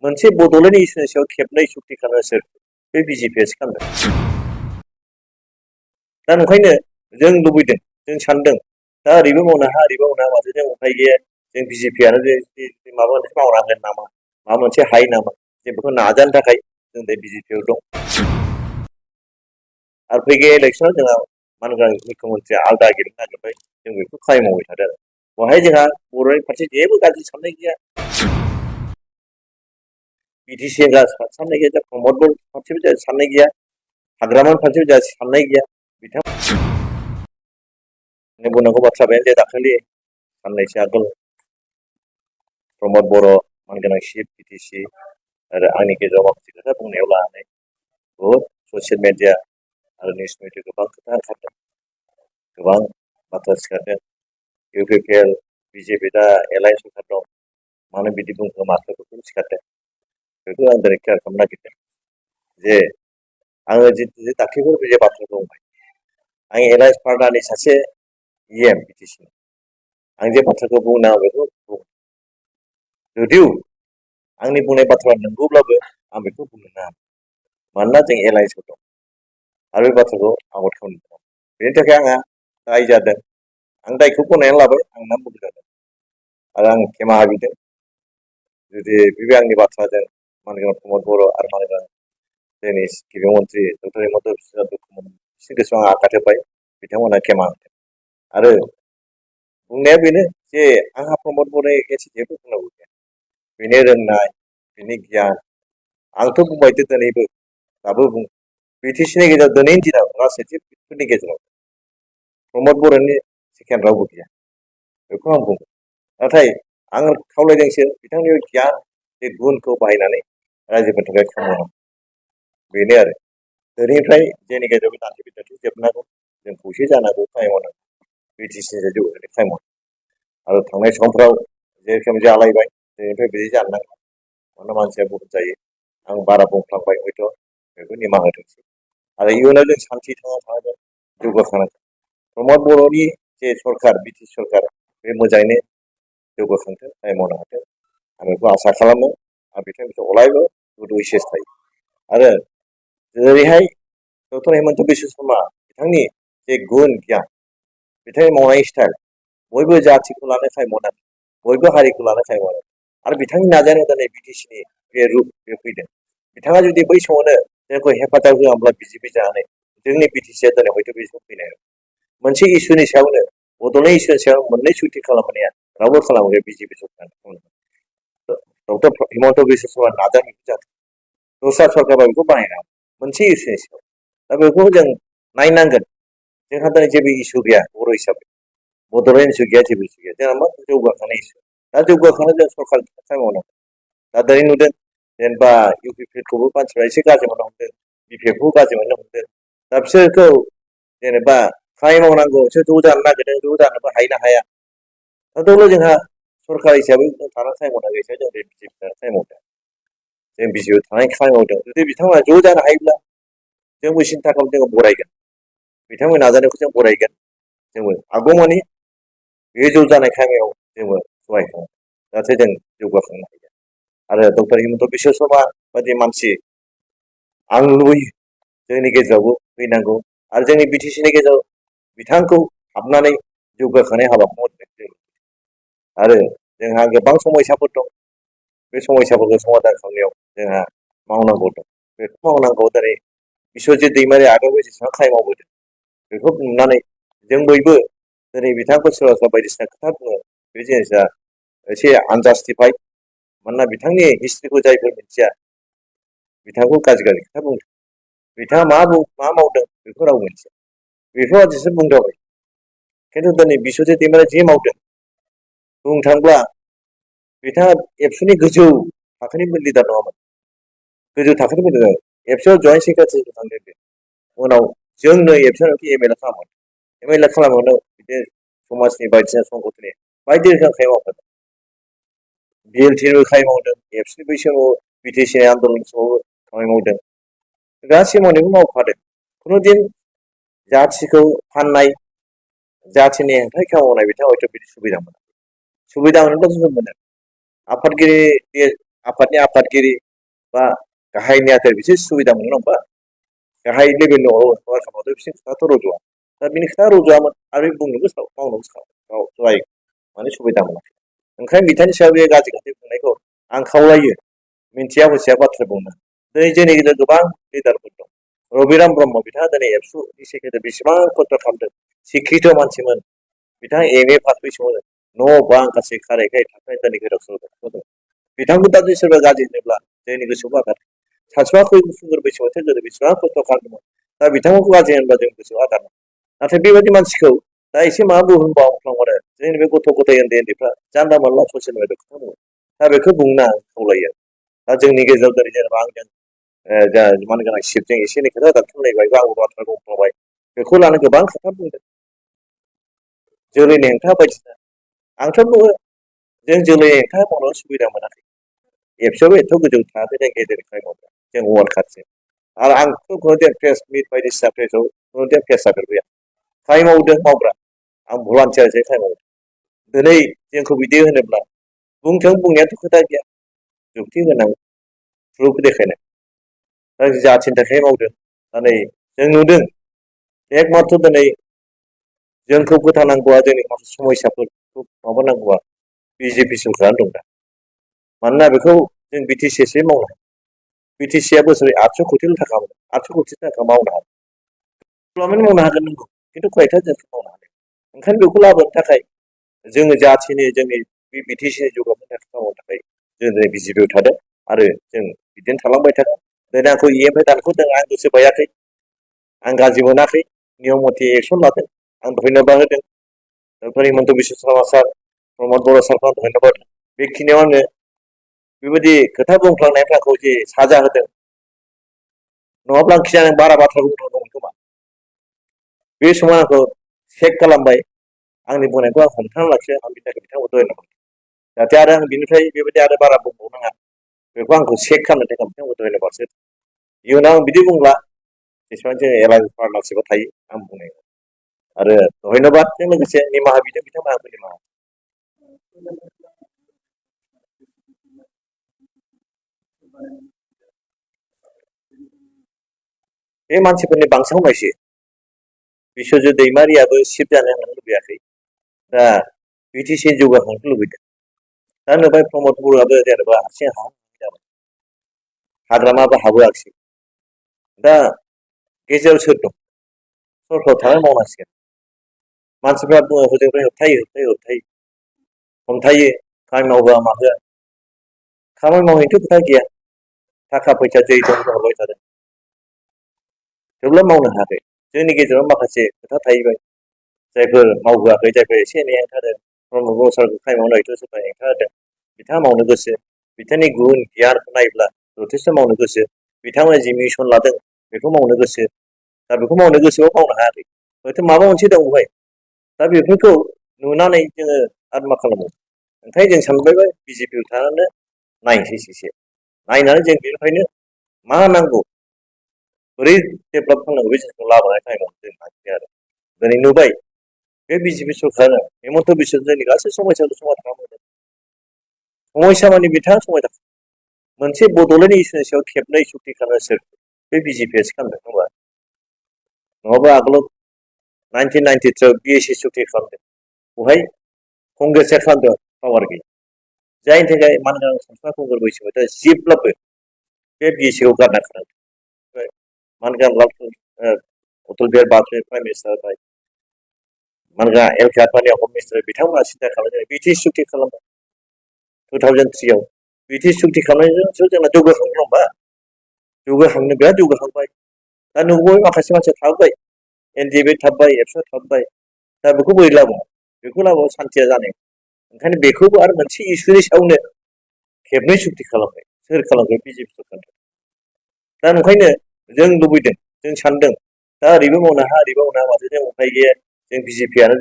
मोनसे बड'लेण्ड इस्युनि सायाव खेबनै सुक्ति खालामनो सोर बे बिजेपियासो खालामदों। दा ओंखायनो जों लुबैदों, जों सानदों दा ओरैबो मावनो हाया ओरैबो मावनो हाया, माथो जों उफाय गैया, जों बिजेपियानो माबा मोनसे मावनांगोन नामा, माबा मोनसे हायो नामा, जों बेखौ नाजानो थाखाय जों दा बिजेपियाव दं। आरो फैगौ इलेक्सनाव जोंहा मानगोनां मुख्यमन्त्रिया आलादा गेलेनो नागिरबाय, जों बेखौ खामानि मावबाय थादों आरो बेवहाय जोंहा बर'नि फारसे जेबो गाज्रि साननाय गैया, बिटिसि साननाय गैया, प्रमद बर फारसेबो साननाय गैया, हाग्रामा फारसेबो जोंहा साननाय गैया। बिथांमोननि बुंनांगौ बाथ्रा बेनो जे दाखालि साननैसो आगोल प्रमद बर मानगोनां चिफ बिटिसि आरो आंनि गेजेराव माखासे खोथा बुंनायाव लानानै बहुद ससियेल मिडिया आरो निउस मिडिया गोबां खोथा ओंखारदों, गोबां बाथ्रा सिखारदों। इउपिपिएल बिजेपि दा एलायन्स सरकार दं, मानो बिदि बुंखो माथोफोरखौ सिखारदों। बेखौ आं दिनै क्लियार खालामनो नागिरदों जे आङो दाख्लैबो बे बाथ्राखौ बुंबाय, आं एलायन्स पार्टनारनि सासे इएम बिटिसि, आं जे बाथ्राखौ बुंनांगौ बेखौ बुं, जुदिव आंनि बुंनाय बाथ्राया नंगौब्लाबो आं बेखौ बुंनो नाङा, मानोना जों एलायन्सआव दं आरो बे बाथ्राखौ आबाद खालामनो दं। बेनि थाखाय आंहा दाय जादों, आं दायखौ गनायनानै लाबाय, आं नाम बुं जादों आरो आं खेमा बिदों। जुदि बे आंनि बाथ्राजों मानगोनां प्रमद बर आरो मानगोनां जोंनि गिबि मन्त्रि डक्टर हिमन्त बिश्व शर्माखौ बिसोरनि गोसोआव आं आघात होबाय, बिथांमोना खेमा होदों। आरो बुंनाया बेनो जे आंहा प्रमद बरनि एसे जेबो बुंनांगौ गैया, बेनि रोंनाय, बेनि गियान, आंथ' बुंबाय दिनैबो दाबो बुं, बिटिसिनि गेजेराव दिनैनि दिनाव राजनितिकफोरनि गेजेराव प्रमद बरनि सेकेन्ड रावबो गैया, बेखौ आं बुङो। नाथाय आं खावलायदोंसो बिथांनि गियान बे गुनखौ बाहायनानै रायजोफोरनि थाखाय खामानि मावनांगौ, बेनो आरो दिनैनिफ्राय जोंनि गेजेराव दान्थे बिदान्थे जोबनांगौ, जों खौसे जानांगौ, खामानि मावनांगौ, बिटिसिनि जौगानायनि खामानि मावनांगौ। आरो थांनाय समफ्राव जेरोखोम जालायबाय दिनैनिफ्राय बिदि जानो नाङा, मानोना मानसिया बहुत जायो, आं बारा बुंफ्लांबाय हयथ' बेखौ निमाहा होथोंसै। आरो इयुनाव जों सान्थि थांना थानांगोन, जौगाखांनांगोन। प्रमद बर'नि जे सरकार बिटिसि सरकार बे मोजाङैनो जौगाखांथों, खामानि मावनो हाथों, आं बेखौ आसा खालामो। आं बिथांनिखौ अरायबो गुड उइसेस थायो। आरो जेरैहाय डक्टर हिमन्त बिश्व शर्मा बिथांनि जे गुन गियान, बिथांनि मावनाय स्टाइल, बयबो जाथिखौ लानो खामानि मावनांगौ, बयबो हारिखौ लानो खामानि मावनांगौ। आरो बिथांनि नाजानायाव दिनै बिटिसिनि बे रुप बे फैदों। बिथाङा जुदि बै समावनो जोंखौ हेफाजाब होआब्ला बिजेपि जानानै जोंनि बिटिसिया दिनै हयथ' बे समाव फैनाय नङा। मोनसे इस्युनि सायावनो बड'लेण्ड इस्युनि सायाव मोननै सुक्ति खालामनाया रावबो खालामाखै बिजेपि सरकार। डक्टर हिमन्त बिश्व शर्मा नाजानाय जादों, दस्रा सरकारबा बेखौ बानायना मोनसे इस्युनि सायाव। दा बेखौ जों नायनांगोन, जोंहा दिनै जेबो इस्यु गैया बर' हिसाबै, बड'लेण्ड इस्यु गैया, जेबो इस्यु गैया, जोंहा मा जौगाखांनाय इस्यु। दा जौगाखांनाय जों सरकारनि खामानि मावनांगौ। दा दिनै नुदों जेनेबा इउपिपिएलखौबो मानसिफ्रा एसे गाज्रि मोननो हमदों, बिपिएफखौबो गाज्रि मोननो हमदों। दा बिसोरखौ जेनेबा खामानि मावनांगौ, बिसोर ज' जानो नागिरदों, ज' जानोबो हायो ना हाया। दा दंल' जोंहा सरकार हिसाबै जों थानानै खामानि मावनांगौ हिसाबै जों बे बिजेपिआव खामानि मावदों, जों बिजेपिआव थानानै खामानि मावदों। जुदि बिथांमोना ज' जानो हायोब्ला जोंबो सिन्था खालाम, जोङो बरायगोन, बिथांमोननि नाजानायखौ जों बरायगोन, जोंबो हागौमानि बे ज' जानाय खामानियाव जोंबो सहाय खालामो, जाहाथे जों जौगाखांनो हायो। आरो डक्टर हिमन्त बिश्व शर्मा बायदि मानसि आं लुबैयो जोंनि गेजेरावबो फैनांगौ, आरो जोंनि बिटिसिनि गेजेराव बिथांखौ हाबनानै जौगाखांनाय हाबाखौ मावदों। आरो जोंहा गोबां समयसाफोर दं, बे समयसाफोरखौ समाधान खालामनायाव जोंहा मावनांगौ दं, बेखौ मावनांगौ। दिनै बिश्वजित दैमारि आगोलाव जेसेबां खामानि मावबोदों बेखौ नुनानै जों बयबो दिनै बिथांखौ सोरबा सोरबा बायदिसिना खोथा बुङो, बे जिनिसा एसे आनजास्टिफाइड। मानोना बिथांनि हिस्ट्रिखौ जायफोर मिथिया बिथांखौ गाज्रि गाज्रि खोथा बुंदों, बिथाङा मा मावदों बेखौ रावबो मिथिया, बेखौ आदिसो बुंदावबाय। खिन्थु दिनै बिश्वजित दैमारिया जे मावदों, बुंनो थाङोब्ला बिथाङा एबसुनि गोजौ थाखोनि लिडार नङामोन, गोजौ थाखोनि लिडार, एबसुआव जयेन्ट सेक्रेटारि थांदों। उनाव जोंनो एबसुआव एमएलए खालामोन, एमएलए खालामनायाव बिदिनो समाजनि बायदिसिना संगठननि बायदि रोखोम खामानि मावदों, बिएलटिबो खामानि मावदों, एबसुनि बै समाव बिटिसिनि आन्दलन समावबो खामानि मावदों, गासै मावनायखौ मावफादों। खुनुदिन जाथिखौ फाननाय, जाथिनि हेंथायै खामानि मावनाय बिथाङा हयथ' बिदि सुबिदा मोना। सुबिदा मोनोब्ला जों मोनो। आफादगिरि आफादनि आफादगिरि बा गाहाय नेहाथारि बिसोर सुबिदा मोननो नंबा गाहाय लेभेलनि आसामावथ' बिसोर खोथाथ' रज'आ दा बिनि खोथा रज'आमोन आरो बुंनोबो मावनोबो सहाय माने सुबिदा मोनाखै ओंखायनो बिथांनि सायाव बे गाज्रि खोथा बुंनायखौ आं खावलायो मिन्थिया हसिया बाथ्रा बुंनो दिनै जोंनि गेजेराव गोबां लिडारफोर दं रबिराम ब्रह्म बिथाङा दिनै एबसुनि सेक्रेटारि बेसेबां खस्थ' खालामदों शिक्षित मानसिमोन बिथाङा MA पास बैसोआवनो न' बां गासै खाराय थाखाय दिनै गोदाव सोराव बिथांखौ दा सोरबा गाज्रि होनोब्ला जोंनि गोसोआव आघात सानसुमा सुंदर बैसोआवसो गोदो बेसेबां खस्थ' खालामदोंमोन दा बिथांमोनखौ गाज्रि होनोब्ला जोंनि गोसोआव आघात नाथाय बेबायदि मानसिखौ दा एसे मा बुंबावफ्लांहरो जोंनि बे गथ' गथाय उन्दैफ्रा जानला मोनला ससियेल मिडियायाव खोथा बुङो दा बेखौ बुंनो आं खावलायो दा जोंनि गेजेराव दिनै जेनेबा आंजों जा मान गोनां शिबजों एसे एनै खोथा दानथुमलायबाय बा आंबो बाथ्रा बुंफ्लांबाय बेखौ लानो गोबां खोथा बुंदों जोलैनि हेंथा बायदिसिना आंथ' बुङो जों जोलैनि हेंथा मावनो सुबिदा मोनाखै एबसुआबो एथ' गोजौ थाखो जों गेजेरनिफ्राय मावदों जों वार्कारसो आरो आंथ' खुनुदिन प्रेस मिट बायदिसिना प्रेसआव खुनुदिन फेस जाफेरबाया खाय मावदों मावग्रा आं भलान्टियारसो खाय मावदों दिनै जोंखौ बिदि होनोब्ला बुंथों बुंनायाथ' खोथा गैया जुक्ति गोनां प्रुफ देखायनाय दा जाथिनि थाखाय मावदों दा नै जों नुदों एकमात्र दिनै जोंखौ फोथांनांगौआ जोंनि माखासे समयसाफोरखौ माबानांगौआ BJP सरकारानो दं दा मानोना बेखौ जों BTCसो मावनो हायो BTCआ बोसोरै 800 कोटिल' थाखा मोनो 800 कोटि थाखा मावनो हागोन डेभेलपमेन्ट मावनो हागोन नंगौ खिन्थु खयथा जोंखौ मावनो हागोन ओंखायनो बेखौ लाबोनो थाखाय जोङो जाथिनि जोंनि BTCनि जौगानायनि थाखाय मावनो थाखाय जों दिनै BJPआव थादों आरो जों बिदिनो थालांबाय थागोन दिनै आंखौ EMनिफ्राय दानख'दों आं गोसो बायाखै आं गाज्रि मोनाखै नियम मथे एक्सन लादों आं धन्यबाद होदों डक्टर हिमन्त बिश्व शर्मा सार प्रमद बर' सारखौ आं धन्यबाद बेखिनियाव आङो बेबायदि खोथा बुंफ्लांनायफ्रा आंखौ जे साजा होदों नङाब्ला आं खिजानो बारा बाथ्रा बुंफ्लांदोंमोन खोमा बे समाव आंखौ चेक खालामबाय आंनि बुंनायखौ आं हमथाना लाखियो आं बिनि थाखाय बिथांखौ धन्यबाद जाहाथे आरो आं बिनिफ्राय बेबायदि आरो बारा बुंबावनाङा बेखौ आंखौ चेक खालामनो थाखाय बिथांखौ धन्यबादसो इयुनाव आं बिदि बुंला जेसेबां जों एलायन्स पार्टनारशिपआव थायो आं बुंनाय आरो धन्यबादजों लोगोसे निमाहा बिदों बिथांमोनहाबो निमाहा बे मानसिफोरनि बांसावनायसो बिश्वजित दैमारियाबो शिफ्ट जानो होननानै लुबैयाखै दा BTC जौगाखांनो लुबैदों दा नुबाय प्रमद बर'आबो जेनेबा हारसिं जाबाय हाग्रामाबो हाबोआखिसै दा गेजेराव सोर दं सरखाराव थानानै मावनांसिगोन मानसिफ्रा बुङो हजोंनिफ्राय होबथायो हमथायो खामानि मावहोआ माहोआ खामानि मावनायनिथ' खोथा गैया थाखा फैसा जै दं हरबाय थादों थेवब्लाबो मावनो हायाखै जोंनि गेजेराव माखासे खोथा थाहैबाय जायफोर मावहोआखै जायफोर एसे एनै हेंथा होदों प्रमद बर' सारखौ खामानि मावनायथ' सोरबा हेंथा होदों बिथाङा मावनो गोसो बिथांनि गुन गियानखौ नायोब्ला जथेस्थ' मावनो गोसो बिथांमोना जि मिशन लादों बेखौ मावनो गोसो दा बेखौ मावनो गोसोआव मावनो हायाखै हयथ' माबा मोनसे दं बेवहाय दा बेफोरखौ नुनानै जोङो आरो मा खालामो ओंखायनो जों सानबायबाय BJPआव थानानै नायनोसै एसे नायनानै जों बेनिफ्रायनो मा नांगौ बोरै डेभेलप खालामनांगौ बे जिनिसखौ लाबोनाय टाइमाव जों नागिरो आरो दिनै नुबाय बे BJP सरकारानो हिमन्त बिश्व जोंनि गासै समयसाखौ समाधान खालामदों समयसा माने बिथाङा समाधान मोनसे बड'लेण्ड इस्युनि सायाव खेबनै सुक्ति खालामनो सोर बे BJPआसो खालामदों नङाबा आगोलाव 1993 BSc सुक्ति खालामदों बेवहाय कंग्रेसआ खालामदों पावार गैया जायनि थाखाय मानगोनां सानसुमा खुंगुर बैसोमुथिया जेब्लाबो बे BScखौ गारना खानांदों मानगोनां अटल बिहारि वाजपेयी प्राइम मिनिस्टार जाबाय मानगोनां LK आडवाणीआ हम मिनिस्टार बिथांमोना सिन्था खालामदों BTC सुक्ति खालामदों 2003 आव BTC सुक्ति खालामनायजोंसो जोंना जौगाखांनो होमबा जौगाखांनो बिराद जौगाखांबाय दा नुबाय माखासे मानसिया थाबोबाय NDA थाबबाय एबसुआ थाबबाय दा बेखौ बोरै लाबोनो बेखौ लाबोनो सान्थिया जानाय ओंखायनो बेखौबो आरो मोनसे इस्युनि सायावनो खेबनै सुक्ति खालामबाय सोर खालामबाय BJP सरकार दा ओंखायनो जों लुबैदों जों सानदों दा ओरैबो मावनो हाया ओरैबो मावनो हाया माथो जों उफाय गैया जों BJPआनो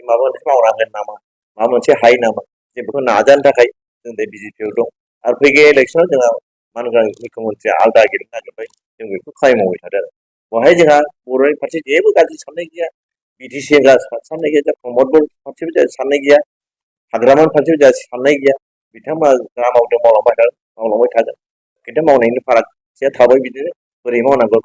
माबा मोनसे मावनांगोन नामा माबा मोनसे हायो नामा जों बेखौ नाजानो थाखाय जों दा BJPआव दं आरो फैगौ इलेक्सनाव जोंहा मानगोनां मुख्यमन्त्रिया आलादा गेलेनो नागिरबाय जों बेखौ खामानि मावबाय थादों आरो बेवहाय जोंहा बर'नि फारसे जेबो गाज्रि साननाय गैया BTC साननाय गैया प्रमद बर फारसेबो साननाय गैया हाग्रामानि फारसेबो साननाय गैया बिथांमोना जा मावदों मावलांबाय थागोन खिन्थु मावनायनि फारागथिया थाबाय बिदिनो बोरै मावनांगौ